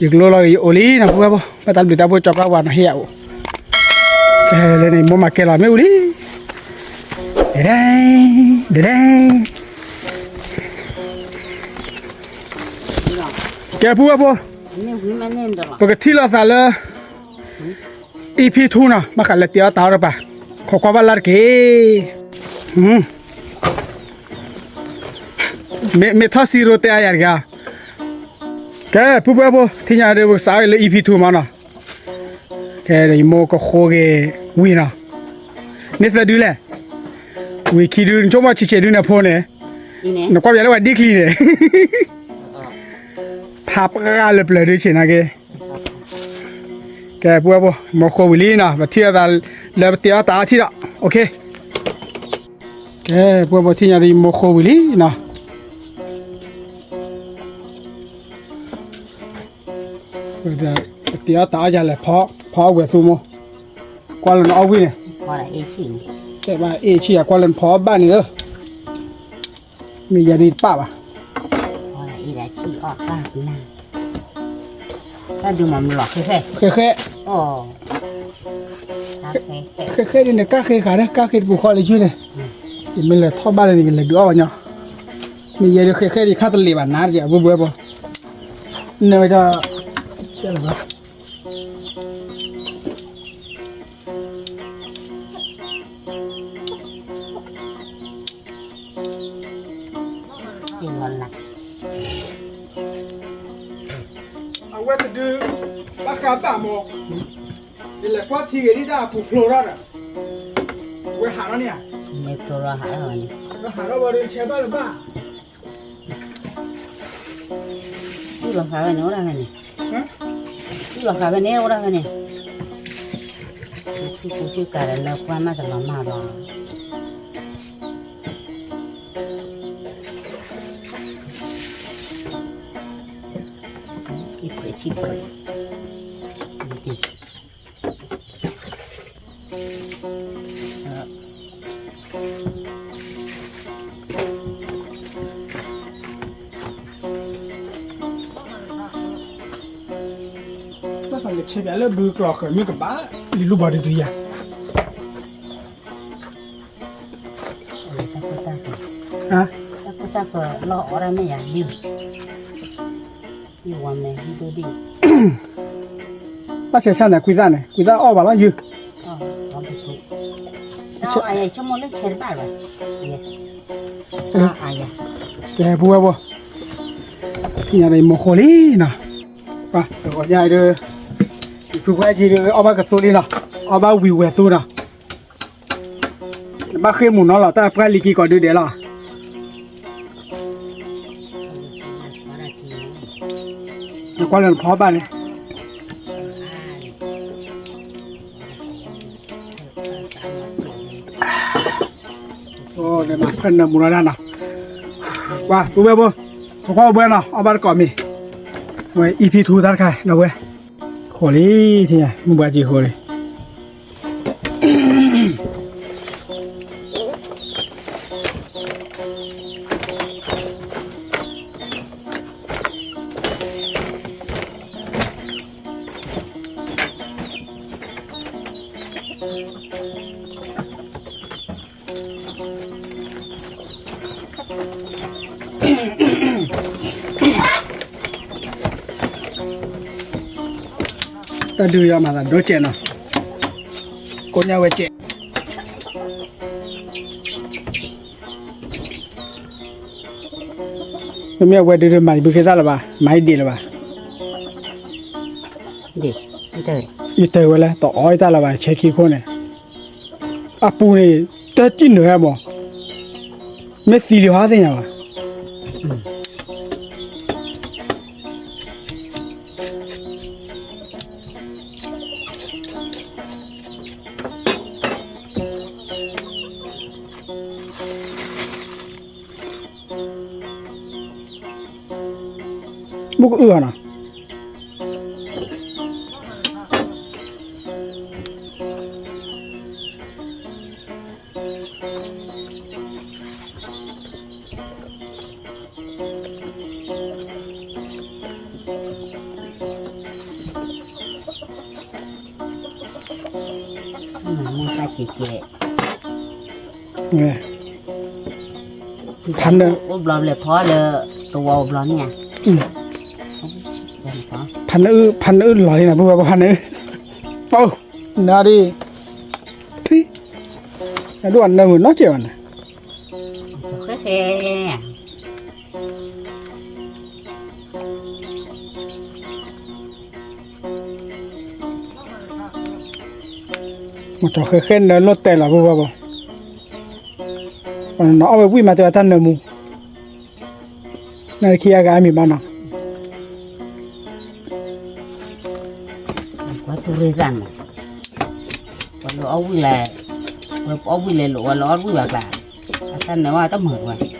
ယကလိလီၤဂ့ၤယအိၣ်လံနီၤ ပုၢ်ဝဲၢ်ဖိ, ဘၣ်တၢ်ဘျုးတၢ်ဖှိၣ်ကၠီၤပှၢ်ပှၤနီၤ ဟ့ၣ်ယၤအိၣ်, ကဲလၢန့ၣ် မိၢ်မၤကဲလီၤမ့ၣ်အူလံ, ဒဒဲ, ဒဒဲ, ကဲပုၢ်ဝဲၢ်ဖိ, ပကထံၣ်လိာ်သးလၢ EP two နီၤ, ဘၣ်ဃးလၢတ့အီၣ်တၢ်အီၣ်တပၤ, ခိးကွၢ်ဘၣ်လၢတက့ၢ်. မ့ၢ်ထီၣ်စံရိတဲအါယၤတဂၤ, ကဲ ပုၢ်ဝဲၢ်ဖိ, ထံၣ်ညါဒီးပကစးအီၣ်လၢ EP two မးနီၤ, ကဲဒီးယမိၢ်ကဃိဂ့ၤဝံၤနီၤ, န့ၢ်သၢဒုလဲၣ်, ဝံၤခံဒု နဆိကမိၣ်ဆံးဆံးဒု နဖိန့ၣ်, နကွၢ်ပယီၤလၢပှၤဒ်ချံန့ၣ် ဖးပှၢ်လၢပျၢၤဒုဆ့ၣ်နာ်က့, ကဲပုၢ်ဝဲၢ်ဖိ, မိၢ်ဃိဝံၤလံနီၤ, ပထံၣ်လိာ်သးလၢပတ့အီၣ်တၢ်အီၣ်ထံၣ်ဒီး, ကဲ ပုၢ်ဝဲၢ်ဖိ ထံၣ်ညါဒီးမိၢ်ဃိဝံၤလံနီၤ, ပတ့အီၣ်တၢ်အီၣ်ယၤလဲၣ်, ဖီအီၣ်ဝဲၢ်သူမိၢ်, ကွၢ်လၢနအီၣ်ဝံၣ်န့ၣ်, တဲဘၣ်အ့ၣ်ဆံၣ်ယၤ ကွၢ်လၢနဖီအီၣ်ဘၣ်န့ၣ်လၢ မ့ၢ်ယၤဒ်တပၣ်ဘၣ်, တၢ်ဒုးမၤမလီၤ, ဃဲဃဲ, ဃဲဃဲဒ်န့ၣ် ကၢ်ဃ့ဃာ်န့ၣ် ကၢ်ဃ့တပူၤဃီလၢယုၢ်န့ၣ်, ယမ့ၢ်လဲၤထီၣ်ဘၣ်လၢန့ၣ် ယလဲၤဒုးအီၣ်ဘၣ်ညီ, မ့ၢ်ယဲဒ်ဃဲဃဲဒ်ခါတလ့ၣ်ဘၣ်နၤတက့ၢ် အဘိဘိဘိ, နဝဲဒၣ်, ကဲလၢၤဘၣ် အဝဲတဒုး ဘၣ်ဃးဘၣ်မး, ယလဲၤကွၢ်ထံဂ့ၤဒ်တၢ်အပူၤဖျိထီၣ်ဒီး, ဝဲဟးထီၣ်န့ၣ်ဧါ, ဝဲဟးထီၣ်ဘၣ်ဒီး ဆဲးဘၣ်လၢၤဘၣ် တူၢ်လီၤဃာ်ဝဲန့ၣ် အိၣ်ဒၣ်ဖဲန့ၣ်, တူၢ်လီၤဃာ်ဝဲန့ၣ် အိၣ်ဒၣ်ဖဲန့ၣ်, ထံကူထံကၤဒီးလၢပှၢ်မးတလီၤမၢ်ဘၣ်, အံၤပှဲၤဆံပှဲၤ ဘၣ်ဃးလဲၤဆဲးပၠးလၢဘုကျိာ်ဃၢၤမ့ၢ်ကဘၣ်, လံၤလူၢ်ဘီဒုးဒုးယၤ, တၢ်ခိၣ်တၢ်ဃၢၤလီၤအီၣ်ဒၣ်မ့ၢ်ယၤလံ, ယဝၤမဲာ်ဟံၣ်ဒိၣ်ဒံၣ်, ဘၣ်ဆဲးဆၣ်န့ၣ် ကွံသၣ်န့ၣ် ကွံသၣ်အီၣ်ဘၣ်လီၤယုၢ်, ဆိကမိၣ်လၢဆဲးတဘၣ်ဘၣ်, ကဲပူဝဲဘိ, ထံၣ်ညါဒီးယမိၢ်ဃိလံနီၤ, ပှၤတဂီၤညါအံၤဒီး, ယဖုပှၢ်ကံၤဒီး အီၣ်ဘၣ်ကသိလံနီၤ, အီၣ်ဘၣ်ဝံၤဝဲၢ်သူနီၤ နဘၣ်ဃ့ၢ်မူၤနီၤလီၤ တၢ်ပှၢ်လံၤကံကီးဒုဒဲးလီၤ. နကွၢ်လၢနဖီဘၣ်န့ၣ်, အိၣ်ဒီးမၤဖဲနၢမူၤလီၤဒၣ်နီၤ, ပှၤပုၢ်ဝဲၢ်ဖိ, ပကွၢ်အိၣ်ဘှဲနီၤ အီၣ်ဘၣ်တကိးမံၤ, ဝဲ EP two တၢ်တခါ ဒီပုၢ်ဝဲၢ်, ဃိလံ, ထံၣ်ညါ မုၢ်ဘှါကံဃိလံ. တၢ်ဒုးယီၤမၤသးဒိကဲးနီၤ, ကိးညါဝဲကဲး. မ့မ့ၢ်အဝဲဒုးဒုးမၤယဘုဃ့သၣ်လၢၤဘၣ်, မၤယဒံးလၢၤဘၣ်. ယတဲဝဲလၢ တအီၣ်ယတၢ်လၢၤဘၣ် ဆဲခံခိၣ်န့ၣ်, အပူၤန့ၣ် တၢ်တံၢ်နုာ်ဝဲမး, မ့ၢ်သံလံဟီသ့ၣ်ညါဘၣ်. မုၢ်ကအုၣ်အီၤနီၤ. တၢ် မ့ၢ်တၢ်ကဲးကဲး ဖးနၢ အိၣ်ဘျီဘျဲၣ်ဖီလၢ တဝီအိၣ်ဘျီန့ၣ်ဧါ, ဖးနၢအု ဖးနၢအုလီၤလံနၤ ပုၢ်ဝဲၢ် ဖးနၢအု, ပၢ်, နၤဒ်, ထွံၣ်, နဒိၣ်အနၢမုာ်နီတစဲးဘၣ်န့ၣ် ဃဲဃဲ မ့ၢ်ကၠီၤဃဲဃဲနၢလိၣ်တဲလီၤ ပုၢ်ဝဲၢ်ဘိ, နအီၣ်ဝဲဝံၣ်မးတဲဝဲတၢ်နၢမူ, နခံဂၤအမံၤဘၣ်နီၤ, ကွၢ်သူၣ်ရ့ၣ်သၣ်န့ၣ်, ပှၤလၢအီၣ်ဝံၣ်လဲၣ်, ပှၤအီၣ်ဝံၣ်လဲၣ်လိာ်ဝဲလၢအီၣ်ဝံၣ်ဘၣ်ကျါ, အတၢ်နၢဝဲတမုာ်ဝဲ အီၣ်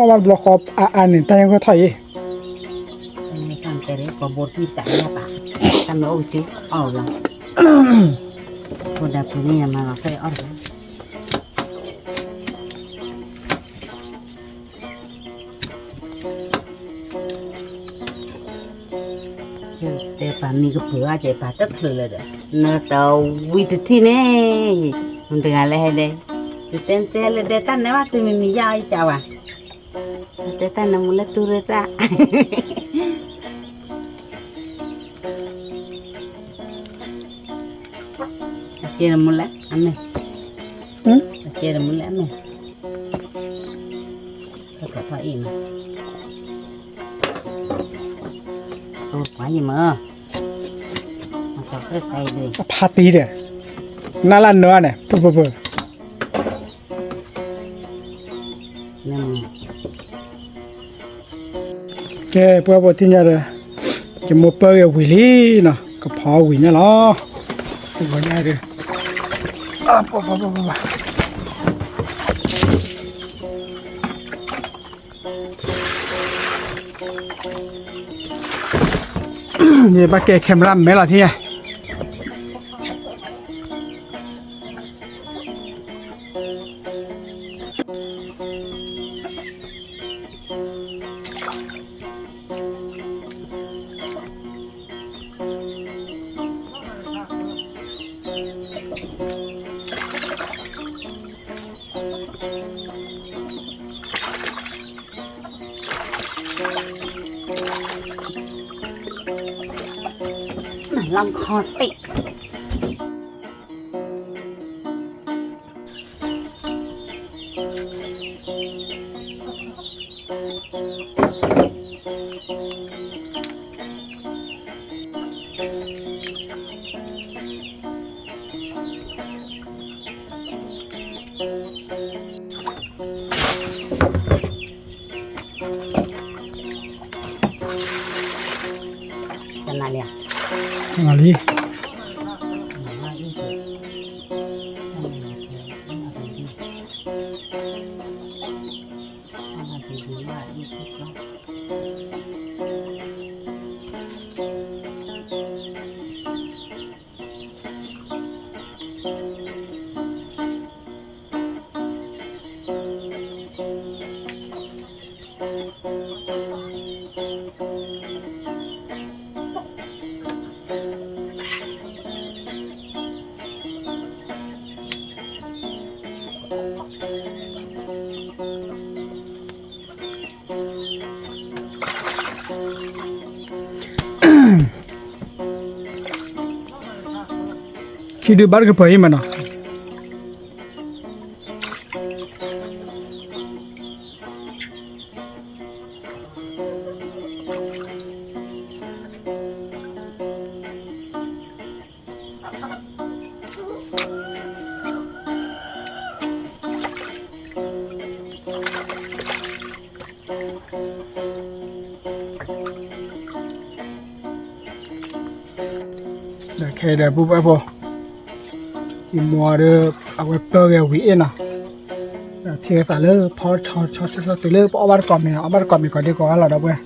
ဘၣ်ဘျီဃီအါအါန့ၣ် တၢ်ညၣ်ဂီၢ်ထီၣ်အံၤ, တၢ်မ့ၢ်အိၣ်ကသ့ အီၣ်ဘၣ်, ဖိဒါပူၤန့ၣ်မၤလီၤဖဲအီၣ်တဂၤ တဲပာ်မံကပၢၤအါကဲပာ်တချုးလၢၤဒီး နတဝံတထံၣ်န့ၣ်, မတဂၤလၢဟဲဒဲး, ယတဲတဲလၢဒဲးတၢ်နၢဘၣ်တုၤမံၤမံၤယါအီၤယကးဝဲ, ယတဲတၢ်နၢမူလၢတူၢ်ရ့ၣ်တၢ် အကဲတမူလၢအမဲာ်, အကဲတမူလၢအမဲာ်, တထီၣ်အံၤမး, ပှၤယမၤ, အဖါတံၢ်ဒီး, နလၢနၢန့ၣ် ပပပ ကဲ ပှၤပိာ်ထံၣ်ညါဒီး ယမိၢ်ပၢၢ်ဂ့ၤဝံၤလံနီၤ ကဖီဝံၤညါလီၤ ပဝဲညါဒီး ယဘၣ်ကဲ camera မဲလီၤထံၣ်ညါ လီခီတ့ၢ် နလံ ခံဒုဘၣ်တကပၤအံၤမးနီၤ ဒီးခဲအံၤဒီး ပုၢ်ဖိဝဲၢ်ဖိ ယမိၢ်ဒီး အဝဲပၢဂဲၤဝံၤအ့ၣ်နီၤ ဒီးထံၣ်ဝဲသးလၢ ဖီဆီဆီဆီဆီတုၤလၢပအီၣ်ဘၣ်တကိးမံၤနီၤ အီၣ်ဘၣ်တကိးမံၤကိးဒံကိးဂၤလီၤဒီးပှဲၤ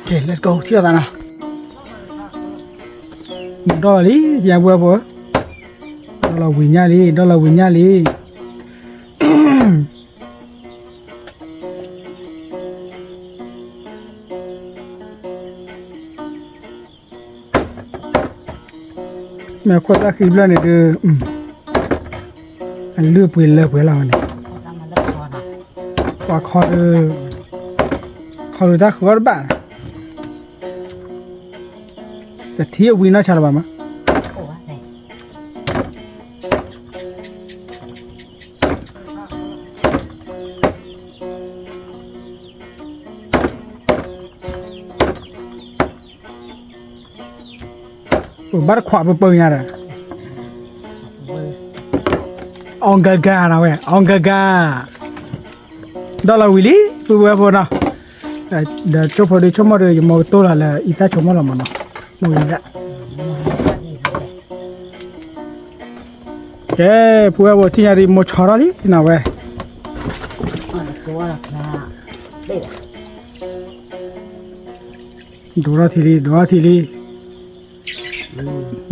ကဲ let's go ထံၣ်လိာ်သးနီၤ, ဒီၣ်လီၤလံ ယၤပှဲၤဖိ, ဒီၣ်လီၤဝံၤညါလံ ဒီၣ်လီၤဝံၤညါလံ. မ့ၢ်ခိၣ်သၣ်ဃံဘျၢၣ်န့ၣ်ဒုး အလုၢ်ပှ့ၤလၢပှ့ၤလီၤဝဲန့ၣ်, ပှၤခီဒုး ခီဒုးတၢ်ဃုအီၣ်တဘၣ်, တထံၣ်အဝံနီၢ်ဆါလၢၤဘၣ်မး. ပဘၣ်တခွးပပၢညါဒီး အီၣ်ဂၤဂၤနီၤဝဲ အီၣ်ဂၤဂၤ, ဒီးလီၤဝံၤလံ ပုၢ်ဝဲၢ်ဖိနီၤ, ဒီးဆိဖိဒုးဆိကမိၣ်ဒီး ယမိၢ်ကတိၢ်လီၤလၢအံသၣ်ဆိကမိၣ်လီၤမးနီၤ, မိၢ်ဂၤဒၣ် ကဲ ပုၢ်ဝဲၢ်ဖိထံၣ်ညါဒီး မိၢ်ဆီထီၣ်လံန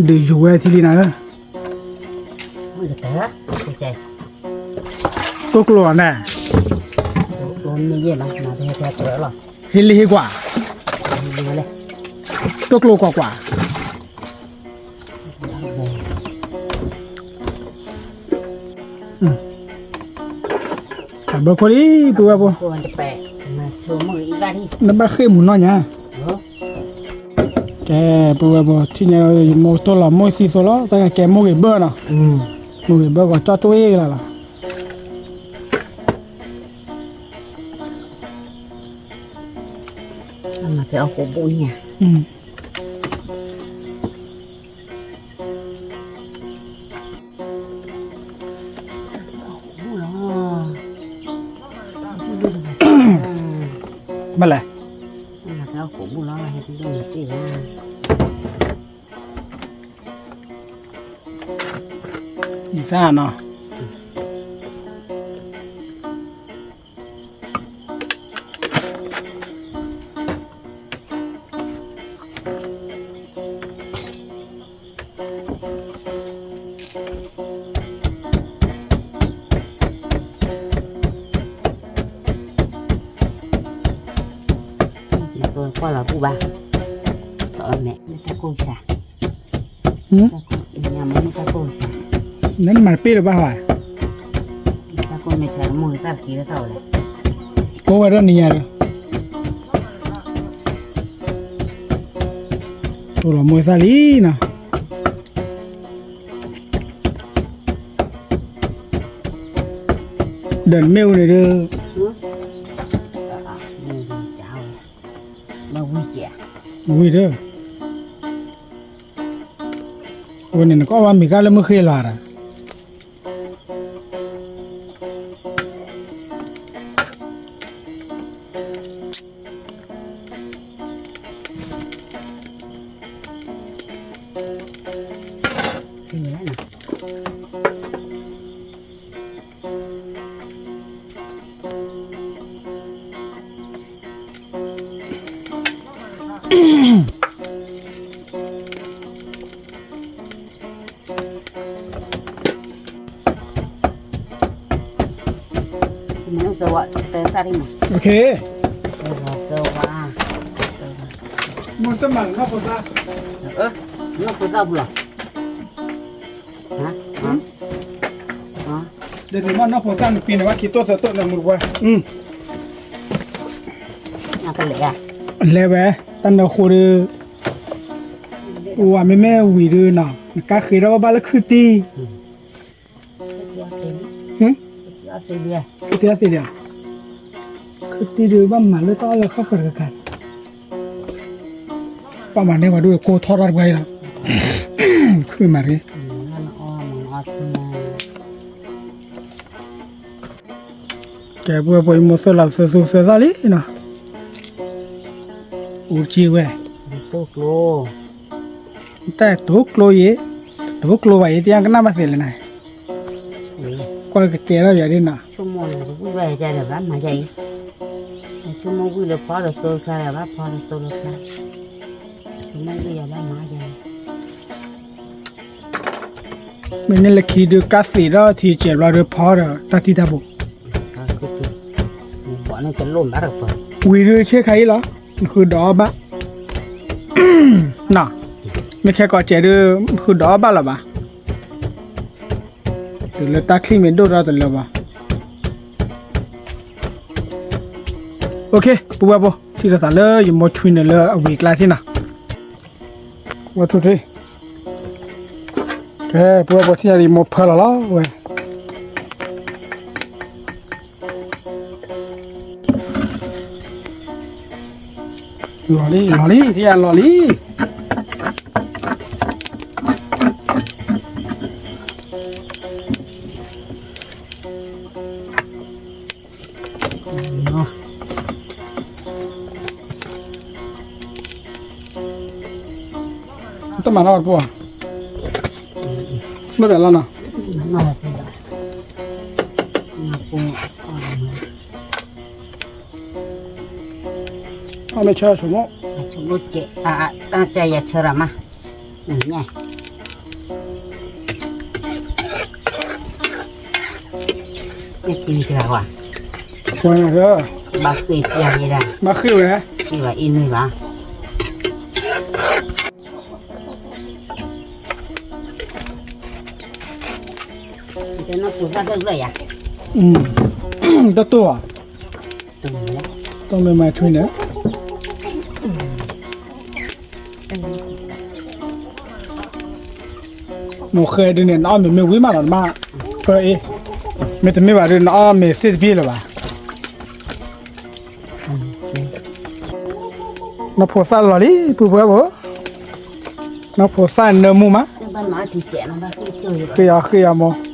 ီၤဝဲ, ဒိးထီၣ်ထံလံ ဒိးထီၣ်ထံလံ, ဒုးယူၤဝဲထံလံနၤဧၢ, တိၢ်ကျိၤအီၤန့ၣ်, ဟ့ၣ်လံဟ့ၣ်ကွၢ်, တိၢ်ကျိၤကွၢ်ကွၢ် အဘၢခိၣ်လံ ပုၢ်ဝဲၢ်ဖိ, နဘၣ်ဃ့ၢ်မုၢ်နီၢ်ညါ, ကဲ ပုၢ်ဝဲၢ်ဖိ ထံၣ်ညါ ယမိၢ်တိၢ်လီၤမိၢ်သံသိလီၤ တၢ်ကဲမိၢ်ဂ့ၤဘၢနီၤ, မိၢ်ဂ့ၤဘၢကီးကၠီၣ်တွ့လီၤလီၤ. မ့ၢ်လဲၣ်, ယသးနီၤ ကွၢ်လီၤပူၤဘၣ်, မဲာ်တၢ်ကိၢ်စှၤ, ညါမ့ၢ်တၢ်ကိၢ်စှၤ, နမၤတပ့ၢ်လၢၤဘၣ်ဟါ, တၢ်ကိၢ်မဲာ်ချါမိၢ်တၢ်က့ၤလၢသီလဲၣ်, ကိးဝဲဒၣ်နံၤညါဒီး တိၢ်လီၤမိၢ်သၣ်လံနီၤ, ဒီးနမ့ၢ်အိၣ်န့ၣ်ဒီး ဝံၤဒီး အဝဲန့ၣ် နကအီၣ်ဘၣ်မ့ၤကၢ်လၢမုၢ်ဃ့လီၤဒီး မ့ၢ်တမၤလၢနီၢ်ဖိသၣ်, နီၢ်ဖိသၣ်ပူၤလီၤ, ဒ်န့ၣ်မ့ၢ်နီၢ်ဖိသၣ်နပ့ၤန့ၢ်ဝဲခံတိၢ်သၢတိၢ်န့ၣ်မူတပှၢ်, လဲၤဝဲ, တၢ်နၢဃိဒီး ဝၤမ့မ့ၢ်ဝံၤဒီးနီၤ နကါဃ့ထီၣ်ဘၣ်လၢခုတံၢ်, ခုတံၢ်အီၣ်သ့ဒံး, ခုတံၢ်ဒီးဘၣ်မၤလၢတၢ်အီၣ်လၢခီၣ်ဃၢၤတကး, ပှၤမၤန့ၢ်ဝဲဒၣ်ကိးထီၣ်တၢ်တပှၢ်အံၤလီၤ, ခုမၤရ့ ကဲ ပဝဲပှၤအံၤမိၢ်သၢလီၤသၢသူသၢသၣ်လံနီၤ, အိၣ်ကံဝဲ, တတိကျိ, တတိကျိယဲ, တတိကျိဘၣ်ယဲ တယါကနၣ်ဘၣ်သ့ၣ်လဲၣ်နၤ, ကွၢ်ကတဲထီၣ်ယၤဒ်နီၤ, ဆိကမိၣ်လၢတဝံၣ်ဘၣ်ယၤဒီးဘၣ်မၤယၤအံၤ, ကမိၣ်ဝံၤလၢဖီဒီးသိခါဘၣ် ဖီဒီးသိခါ, ကမိၣ်ဝံၤယၤဘၣ်မၤယၤ, မ့ၢ်န့ၢ်လၢခံဒုးကါသ့ၣ်ဒီးထံစဲးဘျီဒုးဖီဒီးတၢ်ထံတၢ်ပူၤ, ဝံၤဒုးဆ့ခါအံၤလီၤ, ဃုာ်ဒီးအီၣ်ဘၣ်, နီၤ, မ့ၢ်ခဲကိးစဲးဒုး ဃုာ်ဒီးအီၣ်ဘၣ်လီၤဘၣ်, တုၤလၢတၢ်ချံၣ်မ့ၢ်ဒိၣ်ထီၣ်တလၢဘၣ် OK ပုၢ်ဝဲၢ်ဖိ ထံၣ်လိာ်သးလၢယမိၢ်ဆွံန့ၣ်လၢအဝံၤကျါထံၣ်နီၤ, ဝဲထူထံ, ကဲ ပုၢ်ဝဲၢ်ဖိ ထံၣ်ညါယမိၢ်ဖၢလီၤလီၤဝဲ, လီၤလံ လီၤလံ ထံၣ်ညါလီၤလံ. တမၤထီၣ်တပူၤ, ဘၣ်ဘၣ်လီၤနီၤ, အီၣ်မ့ၢ်ဆၢဆိမိၣ်, တၢ်ယဆၢရၤမး, ညါ ကွၢ်နၤ, ဘၣ်ဃ့ၢ်ဝဲ, ဘၣ်ဃ့ၢ်ဝဲ, ဃ့ၢ်ဘၣ်အ့ၣ်နွံဘၣ်, တၢ်တိၢ်ဧါ, တိၢ်မ့ၢ်မၤထွံန့ၣ် မိၢ်ဃဲဒုးန့ၣ် နအီၣ်မ့ၤမ့ၢ်ဝံၤမးလီၤတမး, အ့, မ့တမ့ၢ်ဘၣ်ဒုး နအီၣ်မ့ၤစ့ၢ်တဘ့ၣ်လၢၤဘၣ်. နီၢ်ဖိသၣ်လီၤလံ ပုၢ်ဝဲၢ်ဖိ, နီၢ်ဖိသၣ်နၢမူမး, ဃ့ယၤဃ့ယၤမိၢ်.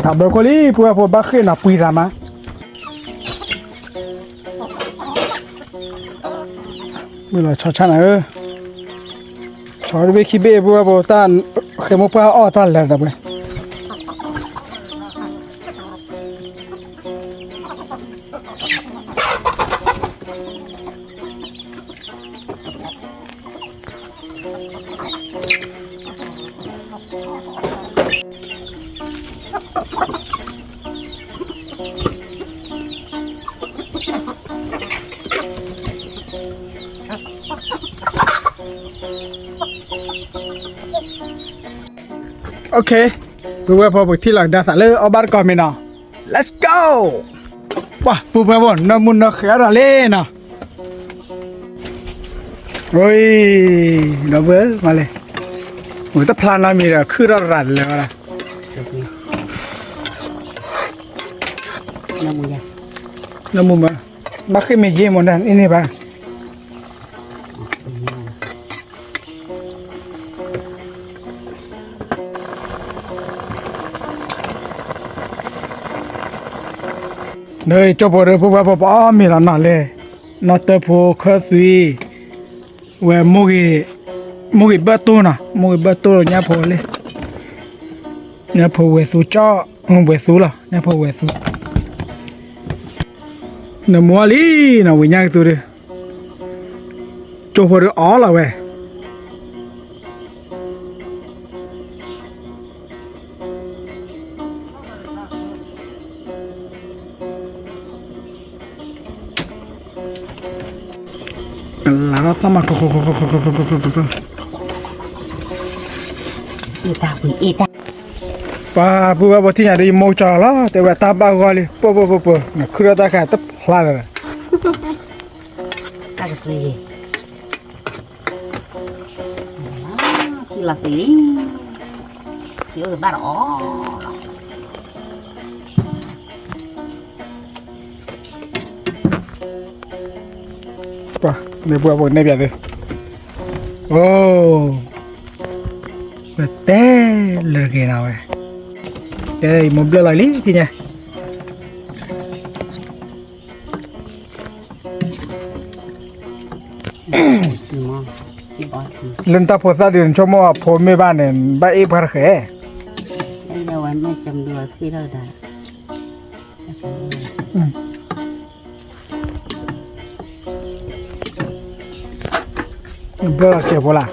တၢ်ဘျုးကိးလံ ပုၢ်ဝဲၢ်ဖိ ဘၣ်ဃ့ၢ်နီၤပှံၤတၢ်မး, မုၢ်လီၤဆီဆၣ်နၤဧၢ, ဆီတဘ့ၣ်ခံဘ့ၣ် ပုၢ်ဝဲၢ်ဖိ တၢ်ဃဲမိၢ်ပှၢ်အီၣ်တၢ်လၢာ်တၢ်ပှဲၤ Okay, ပုၢ်ဝဲၢ်ဖိ ပကထံၣ်လီၤကဒါသးလၢအီၣ်ဘၣ်တကီၢ်မ့ၢ်နီၤ, let's go. ပှၤ ပုၢ်ဝဲၢ်ဖိ နၢမူနၢဃဲအီၣ်တၢ်လံနီၤ, ဒီပုၢ်ဝဲၢ်မးလဲၣ်, တဖျါနီတမံၤဒီး ခုၣ်ထီၣ်ရၤတလၢာ်ဝဲဒၣ်, နၢမူမး, ဘၣ်ဃ့ၢ်မ့ၢ်ယ့ၢ်မး န့ၢ်ဘၣ် ဒီးကၠိဖိဒီး ပုၢ်ဝဲၢ်ဖိ ပအီၣ်မ့ၤလီၤနီၤလဲၣ်, နီၢ်တၢၢ်ဖိခၢၣ်သွံ, ဝဲ မိၢ်ဂ့ၤဘၢၣ်တိၢ်နီၤ, မိၢ်ဂ့ၤဘၢၣ်တိၢ် ညၣ်ဖိလံ, ညၣ်ဖိဝဲၤသူကၠီ, ဝဲၤသူလီၤ ညၣ်ဖိဝဲၤသူ, နမိၢ်လံနီၤ ဝံၤညါကသူဒီး ကၠိဖိဒီးအီၣ်လီၤဝဲ, လၢ်ထီၣ်သီၣ်မး ပှၤ ပုၢ်ဝဲၢ်ဖိ ထံၣ်ညါဒီး ယမိၢ်ကၠီလီၤ တဲဝဲတၢ်ဘၣ်ဂီၢ်လံ ပှၤ ပှၤ ပှၤ နခုၣ်ထီၣ်တၢ်ခါတဖျါလၢၤ ထံလီၤသံးလံ, ယအိၣ်ဘၣ်ဒီးအီၤလီၤ, ပှၤ မ့ၢ်ပှၤဖိန့ၣ်ပျးသု, အိ, ပတဲလၢဂ့ၤနၤဝဲ, ကဲ ယမိၢ်ဘျၢၣ်လီၤလံ သ့ၣ်ညါ မၤ, သံဘီ လၢနတၢ်ဖိသၣ်ဒုး နဆိကမိၣ်အဖိမ့ၢ်ဘၣ်န့ၣ် ဘၣ်အ့ၣ်ပှၤတဃဲၣ်. ဘၢၣ်လီၤကဲးဖိလၢ်,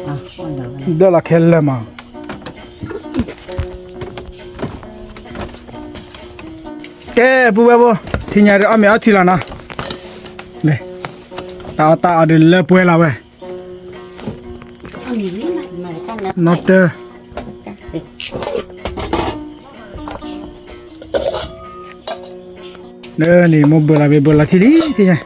ဘၢၣ်လီၤခဲလၢာ်မး. ကဲ ပုၢ်ဝဲၢ်ဖိ, ထံညါဒုးအီၣ်မ့ၤအီထံလီၤနီၤ. တၢ်အီၣ်တၢ်အီဒုးလၢပှဲၤလီၤဝဲ. နီၢ်တၢၢ်, လၢန့ၣ်မိၢ်ဘၢလီၤဘၣ်ဘၢလီၤထံလံ ထံညါ.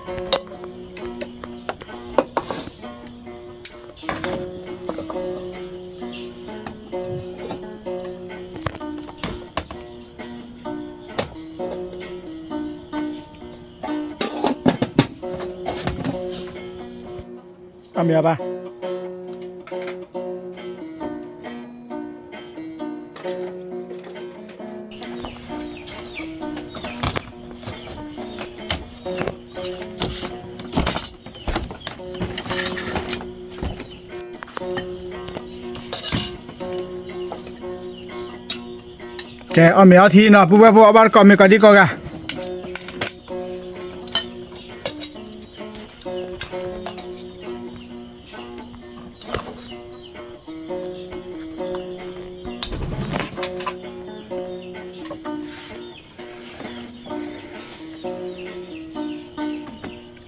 အမ့ၢ်အဘၣ်. ကဲ အီၣ်မ့ၤအီထံနီၤ ပုၢ်ဝဲၢ်ဖိ အီၣ်ဘၣ်တကိးမ့ၤကိးဒံကိးဂၤ.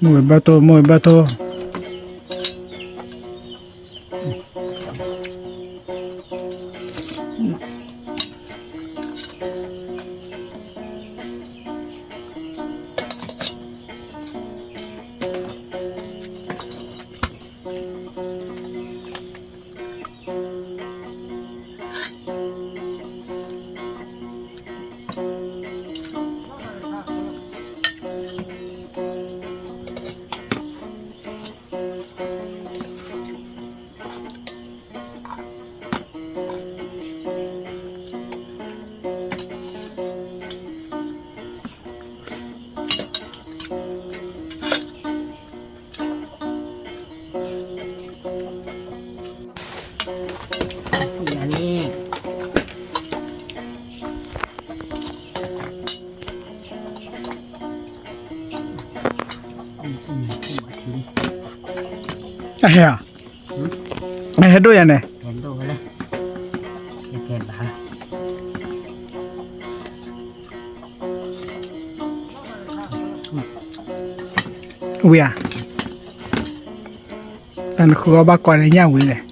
မိၢ်ဝဲဘၣ်တိၢ် မိၢ်ဝဲဘၣ်တိၢ်. အဟဲဧါ, အဟဲဒိၣ်ယၤန့ၣ်. ဝံၤဧါ, တၢ်နဃုအီၣ်ဘၣ်ကွၢ်န့ၣ်ညၣ်ဝံၤလဲၣ်.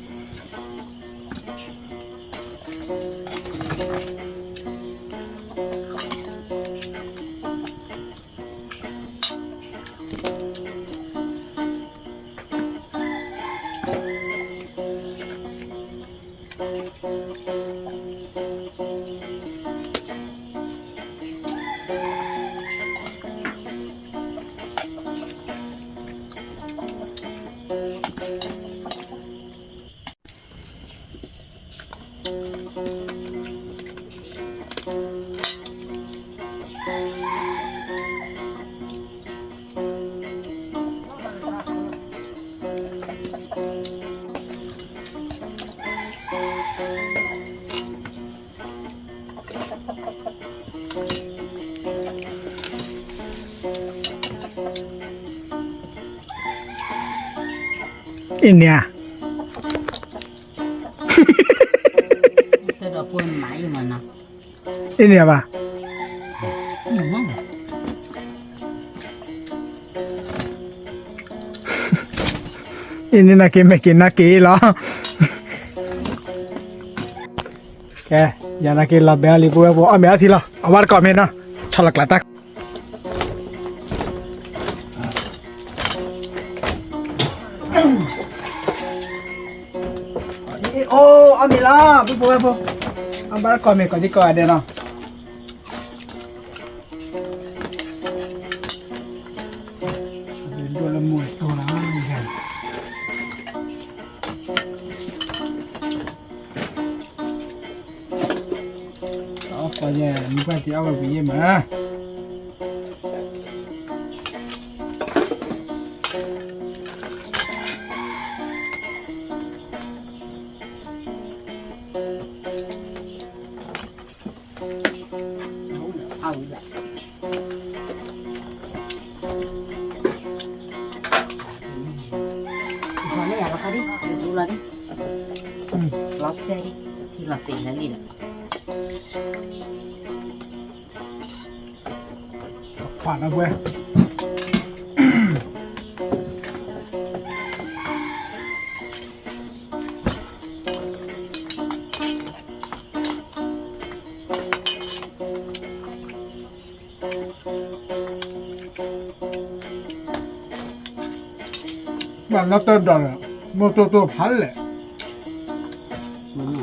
အ့ၣ်န့ၣ်ဧါ, အ့ၣ်န့ၣ်ဧါဘၣ်. အ့ၣ်န့ၣ် နက့ၤမဲာ်က့ၤနၤက့ၤလီၤ. ကဲ, ယၤနက့ၤလီၤဘဲအီၤလံ ပုၢ်ဝဲၢ်ဖိ, အီၣ်မ့ၤအီထံလီၤ, အဝဲတကိးမ့ၤနီၤ, ဆီလီၤကျးတၢ် အိၣ်အီၣ်မ့ၤလီၤ ပုၢ်ဖိဝဲၢ်ဖိ, အဘၣ်တကိးမ့ၤကိးဒံကိးဂၤဒဲးနီၤ. ဒိၣ်လၢမိၢ်တိၢ်လီၤ, အီၣ်ပှၤယဲၢ် မုၢ်ပှၢ်တ့အီၣ်ဝဲပယဲၢ်မး. ဒူလီၤဒံး, လီၤစဲဒံး, ထံလီၤသ့ၣ်လၢလံလီၤ, ခွါနဝဲ ဘၣ်နီၢ်တၢ်ဒီးလီၤ, မိၢ်တိၢ်တိၢ်ဖးလဲၣ်, မ့ၢ်လီ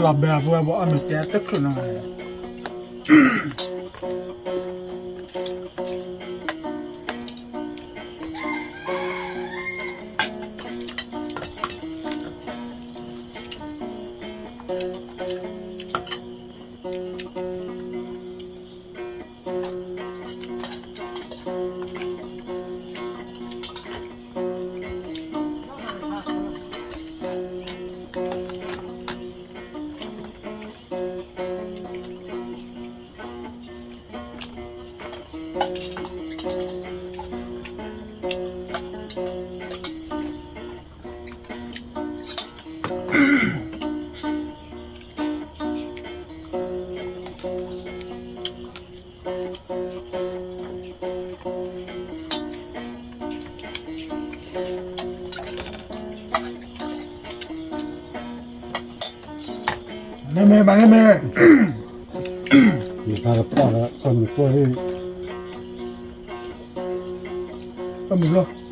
ၤဘဲအပူၤဝဲဘၣ်အီၣ်မ့ၢ်တဲတချုးနီၤ, မ့မ့ၢ် မ့မ့ၢ် ယပၢ်ကပၢ်လၢ ကမုၢ်ကိၢ်ဟ့ၣ် ကမုၢ်လီၤ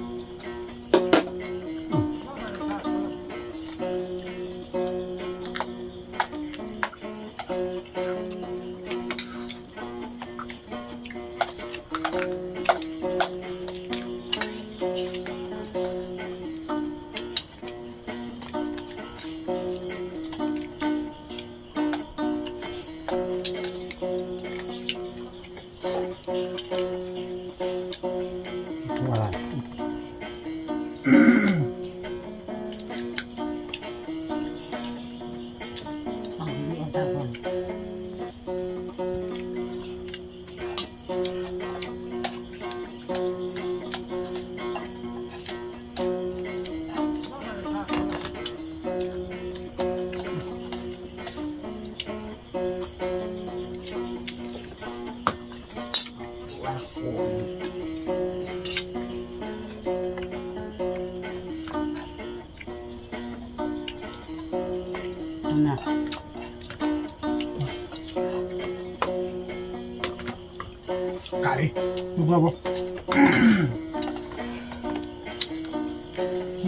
ကးလံ မုၢ်ဘှီဘှီ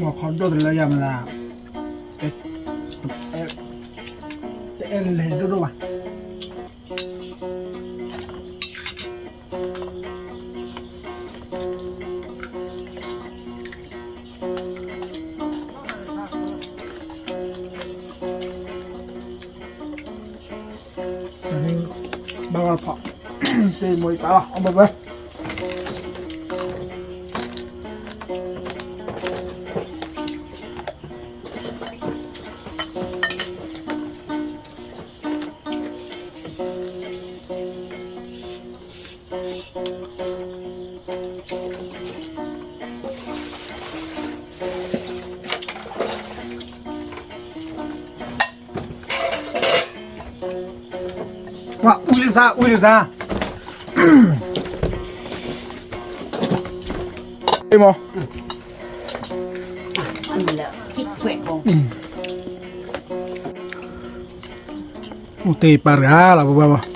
မ့ၢ်ခီဒိၣ်တလၢယၤမနုၤ တအဲၣ်လဲၤဒိၣ်ဒိၣ်ဘၣ် ဘၣ်ဂီၢ်ဖီၣ် တ့ၢ်မိၢ်အံၤပာ်လီၤ အဘၢဘၢ မ့ၢ် စၢ်အူတစၢ်, မ့ၢ်, အိၣ်တ့ၢ်ပာ်တဂၤလီၤ ပဘၣ်ဘၣ်.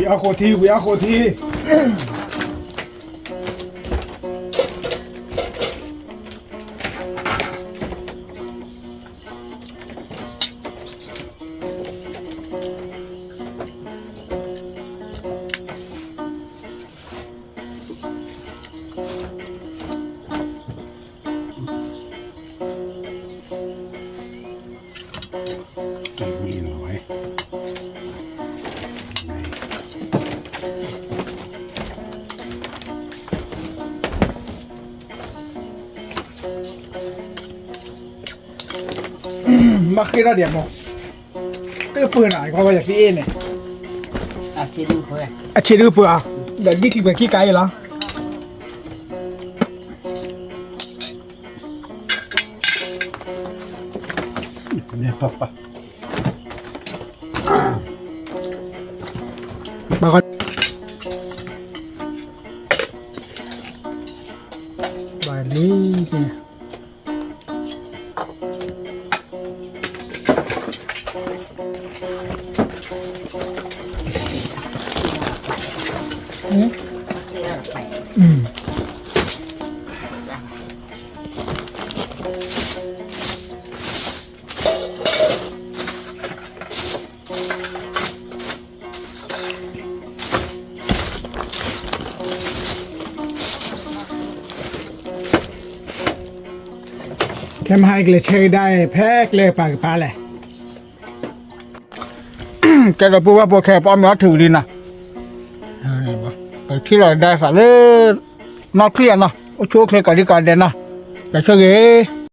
ဝံၤအီၣ်ဃိးထံ ဝံၤအီၣ်ဃိးထံ. မ့ၢ်ဃ့ထီၣ်ဒံးမး, တပၢၢ်နီၤ ကွၢ်ဝဲယသ့အ့ၣ်န့ၣ်, အဆံးဒုပၢၢ်ဧါ, ဒီးဒ်ချံပှဲၤခံကါအံၤလီၤ. ဘၣ်လံ, ခဲမဟါကျဲဆၢကဒါ ဖဲကျဲပာ်ကပၤလဲၣ်. ကဲဒီးပုၢ်ဝဲၢ်ဖိခဲ ပအီၣ်မ့ၤအီၣ်ထုးလံနီၤ, ပထံၣ်လီၤဒၣ်သးလၢ နီၢ်ချံအနီၤ အိၣ်ဆူၣ်အိၣ်ချ့ကိးဒံကိးဒဲးနီၤ, ပဆိၣ်ဂ့ၤ